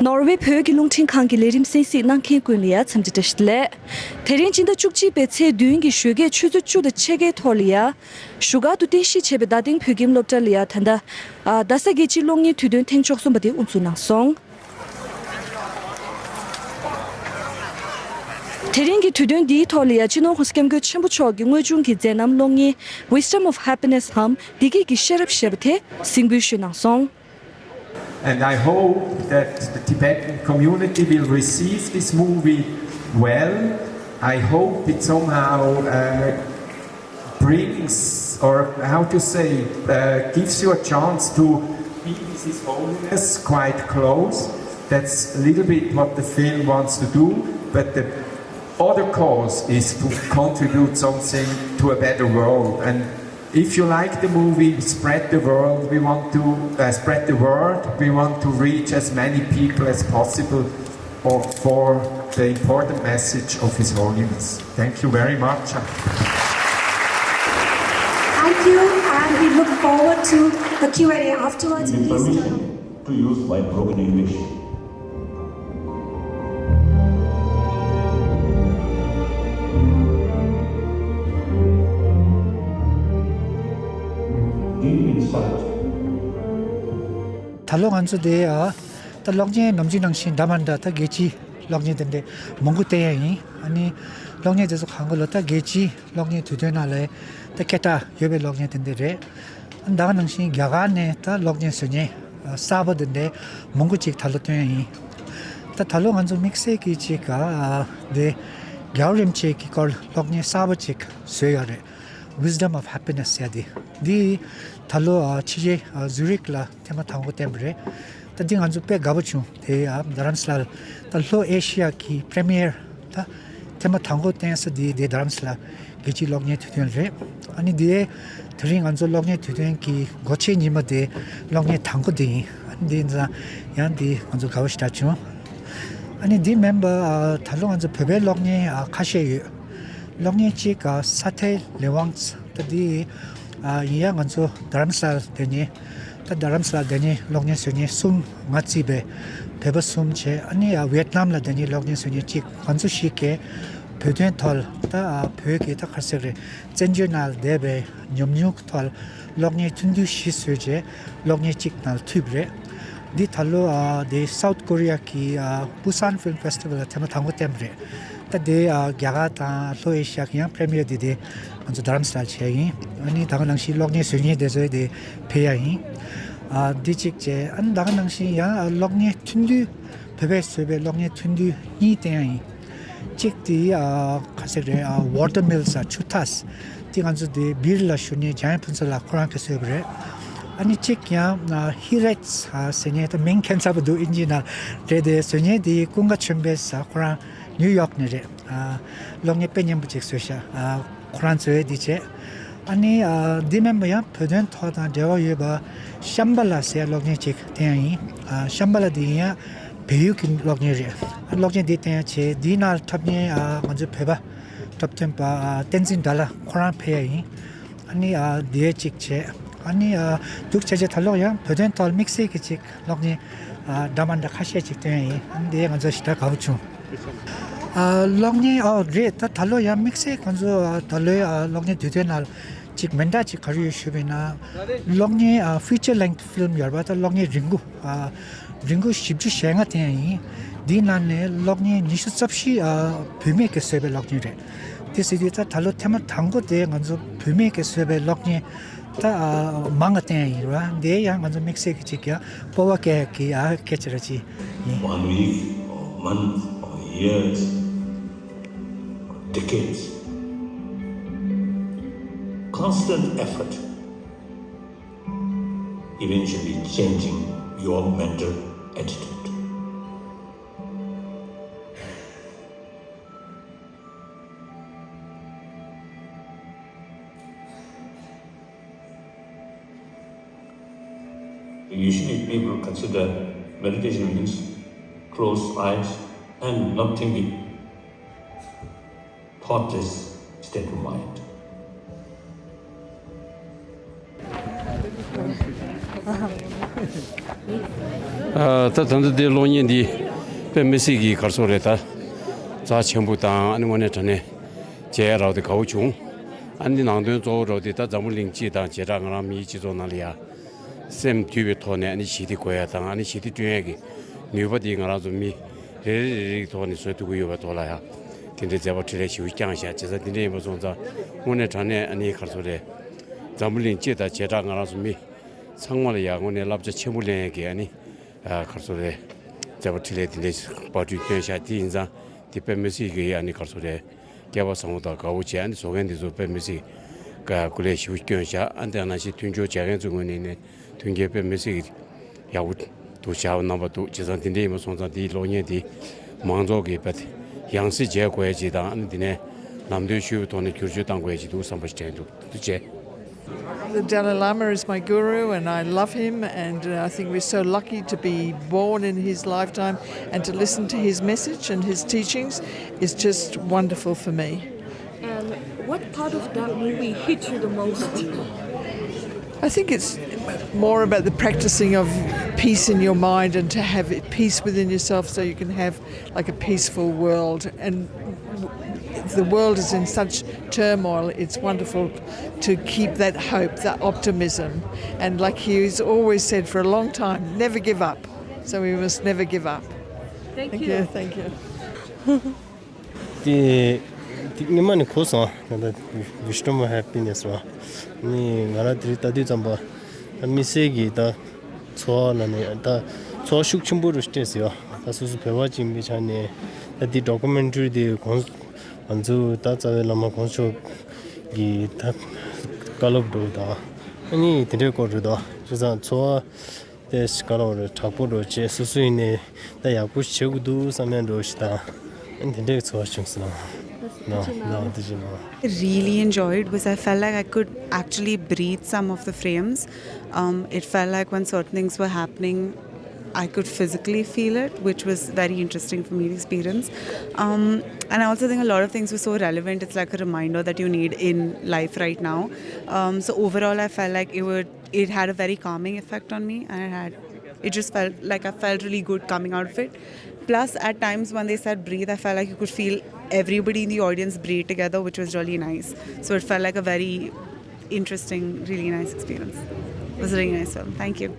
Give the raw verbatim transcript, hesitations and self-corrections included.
ནོར་ཝེ་བོད་ཀྱི་རླུང་འཕྲིན་ཁང་གི་ལས་རིམ་གསན་གཟིགས་གནང་མཁན་ཀུན་ལ་ཡ་འཚམས་འདྲི་བཀྲ་ཤིས་བདེ་ལེགས། དེ་རིང་སྤྱི་ཟླ་བཅུ་གཅིག་པའི་ཚེས་བདུན་གྱི་ཞོགས་ཀས་ཆུ་ཚོད་བཅུ་དང་ཕྱེད་ཀའི་ཐོག་ལ་ཡ། བཞུགས་སྒར་དུ་རྟེན་གཞི་བྱས་པའི་རྡ་སྟེང་བོད་ཁྱིམ་སློབ་གྲྭ་ལ་ཡ་ད་ལྟ། ཨ། རྡ་ས་རྒྱལ་སྤྱིའི་གློག་བརྙན་དུས་སྟོན་ཐེངས་བཅུ་གསུམ་པ་དེ་དབུ་འཛུགས་གནང་སོང་། དེ་རིང་གི་དུས་སྟོན་འདིའི་ཐོག་ལ་ཡ་སྤྱི་ནོར་༸གོང་ས་༸སྐྱབས་མགོན་ཆེན་པོ་མཆོག་གི་དངོས་བྱུང་གི་མཛད་རྣམ་གློག་བརྙན་Wisdom of Happiness འམ་བདེ་སྐྱིད་ཀྱི་ཤེས་རབ་ཞེས་པ་དེ་གཟིགས་འབུལ་ཞུས་གནང་སོང་། And I hope that the Tibetan community will receive this movie well. I hope it somehow uh, brings, or how to say, uh, gives you a chance to meet His Holiness quite close. That's a little bit what the film wants to do, but the other cause is to contribute something to a better world. And if you like the movie, spread the world. We want to uh, spread the word. We want to reach as many people as possible for, for the important message of His Holiness. Thank you very much. Thank you, and we look forward to the Q and A afterwards. Please turn. To use my broken English. Deep inside. ད་ལོ་ང་ཚོ་དེ་ཨ་ད་གློག་བརྙན་ནམ་རྒྱུན་ནང་བཞིན་འདྲ་མ་འདྲ་ད་རྒྱལ་སྤྱིའི་གློག་བརྙན་དེ་འདྲ་མང་པོ་བསྟན་ཡ་ཡིན། ཨ་ནི་གློག་བརྙན་དེ་ཚོ་གང་ག་ལ་ད་རྒྱལ་སྤྱིའི་གློག་བརྙན་དུས་སྟོན་ནང་ལ་ད་སྐད་གྲགས་ཡོད་པའི་གློག་བརྙན་དེ་འདྲ་རེད། ད་ག་ནང་བཞིན་རྒྱ་གར་ནས་ད་གློག་བརྙན་བཟོ་མཁན་གསར་པ་དེ་འདྲའི་མང་པོ་ཅིག་ད་ལོ་ཐོན་ཡིན། ད་ད་ལོ་ང་ཚོ་དམིགས་བསལ་གྱི་ཅིག་ག་དེ་རྒྱལ་བ་རིན་པོ་ཆེ་གི་སྐོར་གློག་བརྙན་གསར་པ་ཅིག་བཟོས་ཡོད་རེད། Wisdom of Happiness ཟེར་ཡ་དེ། འདི་ད་ལོ་ཕྱི་རྒྱལ་ཟུ་རིག་ལ་ཐེངས་མ་དང་པོ་བསྟན་པ་རེད། ད་འདི་ང་ཚོ་དཔེ་དགའ་པོ་བྱུང་། དེ་རྡ་རམ་ས་ལར་ད་ལྷོ་ཨེ་ཤི་ཡ་གི་པྲེ་མི་ཡར་ད་ཐེངས་མ་དང་པོ་བསྟན་ས་འདི་དེ་རྡ་རམ་ས་ལ་རྒྱལ་སྤྱིའི་གློག་བརྙན་དུས་སྟོན་རེད། ཨ་ནི་དེ་དེ་རིང་ང་ཚོ་གློག་བརྙན་དུས་སྟོན་གྱི་སྒོ་ཕྱེ་ཉི་མ་དེ་གློག་བརྙན་དང་པོ་དེ་ཡིན། ཨ་ནི་དེ་ཡིན་ཙང་ཡང་དེ་ང་ཚོ་དགའ་པོ་ཞེ་དྲག་བྱུང་། ཨ་ནི་དེ་མིན་པ་ད་ལོ་ང་ཚོ་བོད་པའི་གློག་བརྙན་ཁ་ཤས་ཡོད། གློག་བརྙན་གཅིག་ས་ཐའི་ལས་དབང་ད་དེ་ཡིན་ཡང་ང་ཚོ་རྡ་རམ་ས་ལ་དེ་ནས། ད་རྡ་རམ་ས་ལ་དེ་ནས་གློག་བརྙན་བཟོ་མཁན་གསུམ་ང་བརྩིས་པའི་བོད་པ་གསུམ་བྱས། ཨ་ནི་ཝེ་ཏི་ནམ་ལ་དེ་ནས་གློག་བརྙན་བཟོ་མཁན་གཅིག་ང་ཚོ་ཞིག་གིས་བོད་དོན་ཐོག་ད་བོད་ཀྱི་ད་ག་རེ་ཟེར་རེད། བཙན་བྱོལ་ནང་བསྡད་པའི་ཉམས་མྱོང་གི་ཐོག་གློག་བརྙན་ཐུང་ཐུང་བཞི་བཟོས་རྗེས་གློག་བརྙན་གཅིག་ནང་ལ་མཐུད་པ་རེད། འདི་ད་ལོ་དེ་སའུ་ཐི་ཀོ་རི་ཡ་གི་Busan Film Festival ལ་ཐེངས་མ་དང་པོ་བསྟན་པ་རེད། ད་དེ་རྒྱ་གར་དང་ལྷོ་ཨེ་ཤི་ཡ་གི་ཡང་པྲེ་མི་ཡར་དེ་དེ་ང་ཚོ་རྡ་རམ་ས་ལར་བྱས་ཡིན། ཨ་ནི་ད་ག་ནང་བཞིན་གློག་བརྙན་བཟོ་མཁན་དེ་ཚོའི་དེ་ཕེབས་ཡ་ཡིན། ཨ་འདི་གཅིག་བྱས། ཨ་ནི་ད་ག་ནང་བཞིན་ཡང་གློག་བརྙན་ཐུང་ཐུང་བོད་པས་བཟོས་པའི་གློག་བརྙན་ཐུང་ཐུང་གཉིས་བསྟན་ཡ་ཡིན། གཅིག་དེ་ཨ་ག་ཟེར་རེད། ཨ་Water Mills ཆུ་ཐག་དེ་ང་ཚོ་དེ་སྦིར་ལ་བཞུགས་མཁན་འཇམ་དབྱངས་ཕུན་ཚོགས་ལགས་ཁོ་རང་གིས་བཟོས་པ་རེད། ཨ་ནི་གཅིག་ཡང་ཨ་ཧི་རེད་ཟེར་མཁན་ད་མིང་ཁྱད་མཚར་པོ་འདུག་ཨིན་ཇི་ནང་རེད། དེ་བཟོ་མཁན་དེ་ཀུན་དགའ་ཆོས་འཕེལ་ཟེར་ཁོ་རང་ནིའུ་ཡོག་ནས་རེད། ཨ་གློག་བརྙན་དཔེ་སྙན་པོ་ཅིག་བཟོས་ཤག་ཨ་ཁོ་རང་ཚོས་འདི་བྱས། ཨ་ནི་ཨ་འདི་མིན་པ་ཡང་བོད་དོན་ཐོག་དང་འབྲེལ་བ་ཡོད་པ་ཤམ་བྷ་ལ་ཟེར་གློག་བརྙན་ཅིག་དེ་ཡང་ཡིན། ཨ་ཤམ་བྷ་ལ་འདི་ཡིན་ཡང་བལ་ཡུལ་གྱི་གློག་བརྙན་རེད། ཨ་གློག་བརྙན་འདི་བསྟན་ཡ་བྱས། འདིའི་ནང་འཁྲབ་མཁན་ཨ་ང་ཚོའི་བོད་པ་འཁྲབ་སྟོན་པ་ཨ་བསྟན་འཛིན་དགྲ་ལྷ་ཁོ་རང་ཕེབས་ཡ་ཡིན། ཨ་ནི་ཨ་དེ་གཅིག་བྱས། ཨ་ནི་ཨ་འདུག་བྱས་བྱས་ད་ལོ་ཡང་བོད་དོན་ཐོག་དམིགས་བསལ་གྱི་ཅིག་གློག་བརྙན་ཨ་འདྲ་མ་འདྲ་ཁ་ཤས་ཅིག་སྟོན་ཡ་ཡིན། ཨ་ནི་དེ་ང་ཚོ་ཞེ་དྲག་དགའ་པོ་བྱུང་། ཨ་གློག་བརྙན་ཨོ་རེད། ད་ད་ལོ་ཡང་དམིགས་བསལ་ང་ཚོ་ཨ་ད་ལོའི་ཨ་གློག་བརྙན་དུས་སྟོན་ནང་ཅིག་མི་འདྲ་ཅིག་ག་རེ་ཡོད་ཞུས་པ་ཡིན་ན། གློག་བརྙན་ཨ་feature length film ཡོད་རེད་པ། ད་གློག་བརྙན་རིང་པོ་ཨ་རིང་པོ་བཞི་བཅུ་ཞེ་ལྔ་དེ་ཡང་ཡིན། འདིའི་ནང་ནས་གློག་བརྙན་ཉི་ཤུ་རྩ་བཞི་ཨ་བུད་མེད་ཀྱིས་བཟོས་པའི་གློག་བརྙན་རེད། དེ་ཟེར་དུས་ད་ད་ལོ་ཐེངས་མ་དང་པོ་དེ་ང་ཚོ་བུད་མེད་ཀྱིས་བཟོས་པའི་གློག་བརྙན་ད་ཨ་མང་ང་བསྟན་ཡ་ཡིན་ར། དེ་ཡང་ང་ཚོ་དམིགས་བསལ་གྱི་ཅིག་ཡང་སྤོབས་པ་སྐྱེ་ཡ་གི་ཨ་སྐད་ཆ་ར་ཅིག་ཡིན། One week or month or years or decades, constant effort eventually changing your mental attitude. Usually people consider meditation means closed eyes and not thinking. Thoughtless state of mind. ཨ། ད་ད་ལྟ་འདི་གློག་བརྙན་འདི་དཔེ་མི་སྲིད་ཀྱི་ག་རེ་ཟེར་དགོས་རེད། ད་རྩ་ཆེན་པོ་དང་ཨ་ནི་དངོས་གནས་དྲང་གནས་མཇལ་རག་དེ་དགའ་བོ་བྱུང་། ཨ་ནི་ནང་དོན་གཙོ་བོ་ར་བ་དེ་ད་འཛམ་བུ་གླིང་སྤྱི་དང་བྱེ་བྲག་ང་རང་མིའི་སྤྱི་ཚོགས་ནང་ལ་ཡ་སེམས་འདུས་པའི་ཐོག་ནས་ཨ་ནི་ཞི་བདེ་དགོས་ཡ་དང་ཨ་ནི་ཞི་བདེ་བསྐྲུན་ཡ་གི་ནུས་པ་དེ་ང་རང་ཚོ་མི་རེ་རེ་རེ་རེ་གི་ཐོག་ནས་བཟོ་ཐུབ་ཀྱི་ཡོད་པའི་ཐོག་ལ་ཡ་དེ་འདྲའི་མཛད་པ་འཕྲིན་ལས་ཞེ་པོ་བསྐྱངས་བཞག་བྱས་ཙང་དེ་འདྲ་ཡིན་པ་སོང་ཙང་དངོས་གནས་དྲང་གནས་ཨ་ནི་ག་རེ་ཟེར་དགོས་རེད། འཛམ་བུ་གླིང་སྤྱི་དང་བྱེ་བྲག་ང་རང་ཚོ་མི་ཚང་མ་ལ་ཡ་དངོས་གནས་བསླབ་བྱ་ཆེན་པོ་ལེན་ཡ་གི་ཨ་ནི་ཨ་ག་རེ་ཟེར་དགོས་རེད། མཛད་པ་འཕྲིན་ལས་དེ་འདྲའི་པར་སྐྲུན་བསྐྱོན་བཞག་དེ་ཡིན་ཙང་དེ་དཔེ་མི་སྲིད་ཀྱི་ཨ་ནི་ག་རེ་ཟེར་དགོས་རེད། སྐལ་བ་བཟང་པོ་དང་དགའ་བོ་བྱས་ཨ་ནི་བཟོ་མཁན་འདི་ཚོ་དཔེ་མི་སྲིད་ཀྱི་སྐུ་ལས་ཞེ་པོ་བསྐྱོན་བཞག་ཨ་ནི་དེ་ནང་བཞིན་མཐུན་སྦྱོར་བྱེད་མཁན་ཚོའི་ངོས་ནས་ནི་མཐུན་རྐྱེན་དཔེ་མི་སྲིད་ཀྱི་ཡག་པོ་འདུག་བཞག་རྣམ་པ་འདུག་བྱས་ཙང་དེ་འདྲ་ཡིན་པ་སོང་ཙང་དེའི་གློག་བརྙན་དེ་མང་ཚོགས་ཀྱིས་དཔེ་ཡང་སེ་མཇལ་དགོས་ཡ་ཅིག་དང་ཨ་ནི་དེ་ནས་ལམ་སྟོན་ཞུ་བའི་ཐོག་ནས་བསྒྱུར་བཅོས་གཏང་དགོས་ཡ་ཅིག་འདུག་བསམ་པ་ཞིག་དྲན་འདུག་ཐུགས་རྗེ་ཆེ། The Dalai Lama is my guru, and I love him, and uh, I think we're so lucky to be born in his lifetime and to listen to his message and his teachings is just wonderful for me. And what part of that movie hit you the most? I think it's more about the practicing of peace in your mind and to have peace within yourself so you can have like a peaceful world. And the world is in such turmoil, it's wonderful to keep that hope, that optimism. And like he's always said for a long time, never give up. So we must never give up. Thank you. Thank you. དེ་དེ་སྔོན་མ་ནས་གོ་སོང་། ད་ལྟ་Wisdom of Happiness བ་ནི་ང་རང་དེ་རིང་ལྟ་དུས་ཙམ་པ་ད་དམིགས་བསལ་གྱི་ད་ཚོར་བ་ལ་ནི་ད་ཚོར་བ་ཤུགས་ཆེན་པོ་རུ་སྤྲད་ཟེར་བ། ད་སོ་སོ་བོད་པ་ཅིག་ཡིན་པའི་ཆ་ནས་ད་འདི་ཌོ་ཀུ་མེན་ཊ་རི་དེ་གོང་ང་ཚོ་ད་རྩ་བའི་བླ་མ་དགོངས་མཆོག་གི་ད་བཀའ་སློབ་འགྲོ་དང་ཨ་ནི་དེ་འདྲའི་སྐོར་རེད་དོ། བྱས་ཙང་ཚོར་བ་དེ་ག་ལ་བར་དྲག་པོ་འགྲོ་བྱས་སོ་སོ་ཡིན་ནའི་ད་ཡག་པོ་བྱེད་དགོས་འདུག་བསམ་ཡ་འགྲོ་ཞིག་དང་ཨ་ནི་དེ་འདྲའི་ཚོར་བ་བྱུང་སོང་། ན་ན་དེ་བཞིན་ན། Really enjoyed was I felt like I could actually breathe some of the frames. Um, it felt like when certain things were happening, I could physically feel it, which was very interesting for me to experience. Um, and I also think a lot of things were so relevant. It's like a reminder that you need in life right now. Um, so overall, I felt like it would it had a very calming effect on me, and it had it just felt like I felt really good coming out of it. Plus, at times when they said breathe, I felt like you could feel everybody in the audience breathe together, which was really nice. So it felt like a very interesting, really nice experience. It was a really nice film. Thank you.